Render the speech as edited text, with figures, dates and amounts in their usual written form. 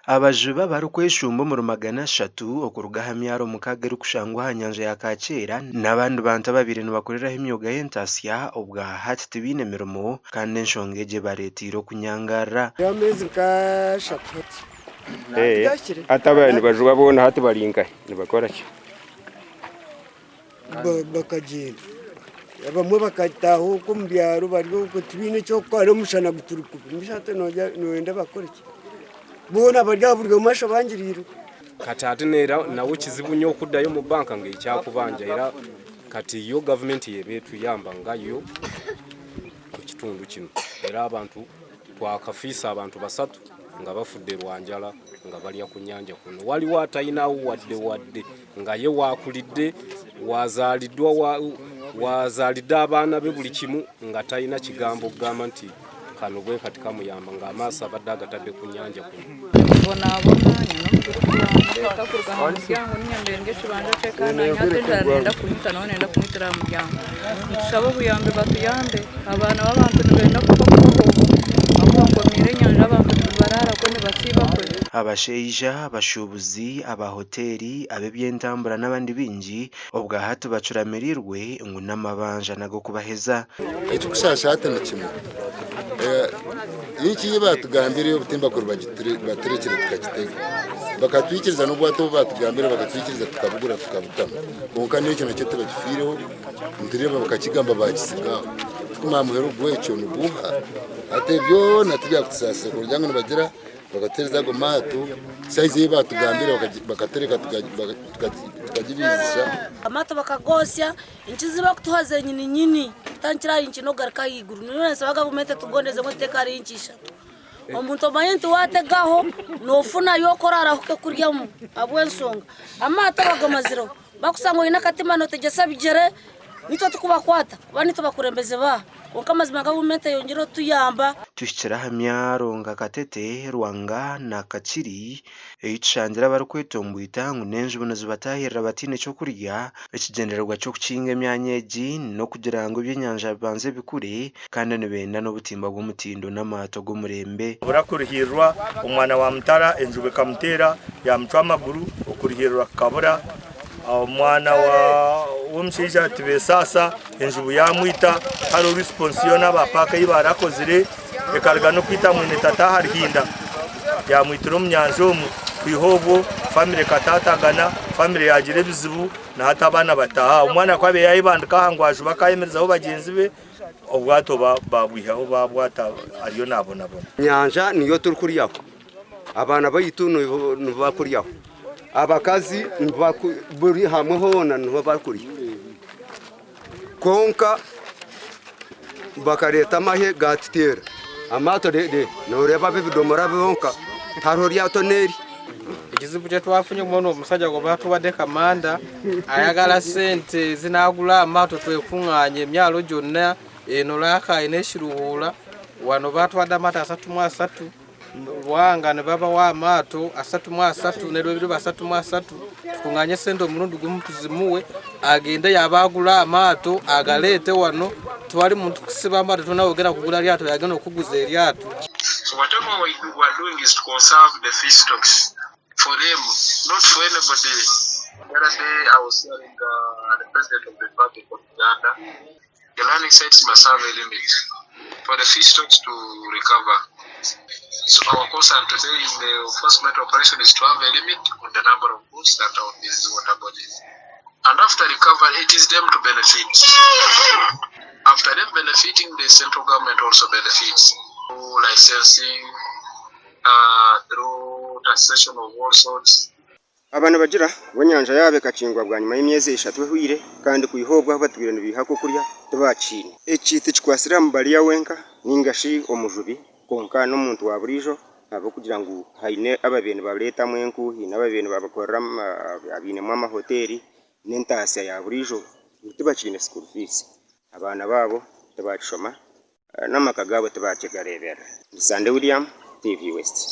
Abajubi abarikweshumba omuri 300 okuruga aha myaro 6 erikushangwa aha nyanja ya Kakyeera n'abandi bantu ababaire nibakoreraho emyoga y'entaasya obwa hati tibaine mirimo kandi enshonga egi ebareeteire okunyangarara. Ameezi nka ashatu hati. Hati ababaire nibajuba boona hati bari nkahi nibakora ki? Bakagyenda abamwe bakataaha okwo omu byaro bari okwo tibaine eky'okukora omushana guturi kubi mbwenu hati noyenda bakore ki? Boona bari aha buri omwe ashabangiriirwe. Kati ate nera nawe kizibu nyo okuddayo mu banka nga ekyakubanja era kati yo gavumenti yeba etuyamba nga yo ekitundu kino era abantu twakafiisa abantu basatu nga bafudde lwa njala nga balya ku nyanja kuno waliwo atalinawo wadde wadde nga ye wakulidde wazaaliddwa wazaalidde abaana be buli kimu nga talina kigambo okugamba nti kano bwe kati kamuyamba ng'amaaso abadde agatadde ku nyanja kuno. Mbonabona nyine omugurupu gwangye kakuruga aha muryango niinye mbeire ekibanja ky'eka naanye hati enjara neyenda kunyita nawe neyenda kumwitira aha muryango. Nitushaba obuyambi batuyambe abaana b'abantu nibenda kufa kubaho ahu bakomiire enyanja abantu nibarara kwe nibasiiba kwe. Abashaija, abashuubuzi, aba hoteeri, ab'eby'entambura n'abandi baingi obwa hati bacuramiriirwe ngu n'amabanja n'ag'okubaheza. Ekirikushaasha hati ni kimwe, inki ei baatugambire obutimba kuri baturekire tukakitega, bakatwikiriza n'obwato obu baatugambire bakatwikiriza tukabugura tukabutamu kwonka n'ekyo nakyo tibakifiireho nitureeba bakakigamba baakitsiga aho tikumanya muheru gwekyo niguuha hati byona tibyakutusaasira kugira ngu nibagira Bakatereza ago maato sayizi ei baatugambire bakatereka tukagibiizisa. Amaato bakagosya, enki ezi barikutuha zenyini nyini kutandikira aha inki n'okugaruka ahaiguru. Nyowe ninsaba gavumenti etugondeze ngu etuteeke ahari inki ishatu. Omuntu omanye nti waategaho noofunayo oku oraarahuke kuryamu ahabw'enshonga amaato bagamazireho bakushanga oine akatimba nootegyesa ebigyere Nitwe tukubakwata kuba nitwe bakurembeze baaho kwonka amazima gavumenti eyongyere otuyamba. Tuhikire aha myaro nka Katete, Rwanga na Kakiri ei tushangire abarikwetomboita ngu n'enjubu nizibatahirira bataine ky'okurya. Ekigyendererwa ky'okukinga emyanya egi n'okugira ngu ebyenyanja bibanze bikure kandi nibenda n'obutimba bw'omutindo n'amaato g'omurembe. Habura kurihirirwa omwana wa mutara enjubu ekamuteera yamucwa amaguru okurihirirwa kukabura. Omwana w'omushaija Tibesaasa enjubu yaamwita, hariho risiponsi yoona aba paaka ei baarakozire ekaruga n'okwita mwine tata aha ruhinda yaamwitira omu nyanja omu. Kwiha obwo famire ekataatagana, famire yaagira ebizibu na hati abaana bataaha. Omwana ku abaire yaayebandika aha ngu ajube akaayemerezaho bagyenzi be, obwato baabwihaho baabwata ariyo naabonabona. Enyanja niyo turikuryaho, abaana baitu nibo barikuryaho. Abakazi buri hamwe hoona niho barikurya kwonka bakareeta amahe gaatuteera amaato nooreeba ebidomora byonka tihariho ryato n'eri. Ekizibu kyetwafunye kubona omusajja gwe batuwadde kamanda ayagala sente ezinagula amaato twekunganye emyalo gyonna eno Rakai ne Kiruhura wano batuwadde amaato 33. Rwanga nibabawa amaato 33 ne 33 tukunganye esente omurundi gumu tuzimuwe agende yaba agura amaato agaleete wano tiwari muntu kusiba amaato twena ogenda kugura eryato yagenda okuguza eryato. So whatever we are doing is to conserve the fish stocks for them not for anybody. The other day I was hearing uh, the president of the Republic of Uganda The landing sites must have a limit for the fish stocks to recover. So our concern today in the enforcement operation is to have a limit on the number of boats that are on these water bodies. And after recovery, it is them to benefit. After them benefiting, the central government also benefits through licensing, uh, through taxation of all sorts. Aba nibagira ngu enyanja yaabo ekakingwa bwanyima y'emyezi eshatu ehweire kandi kwiha obwo ahu batwire nibaiha akokurya tibakiine. Eki tikikwatsire aha mubariya wenka ninga shi omujubi kwonka n'omuntu wa buriijo ahabw'okugira ngu haine ababaire nibareetamu enku, haine ababaire nibabakorera abainemu amahoteeri n'entaasya ya buriijo ngu tibakiine school fees. Abaana baabo tibakishoma n'amaka gaabo tibakigareeberera. Ndi Sande William, TV West.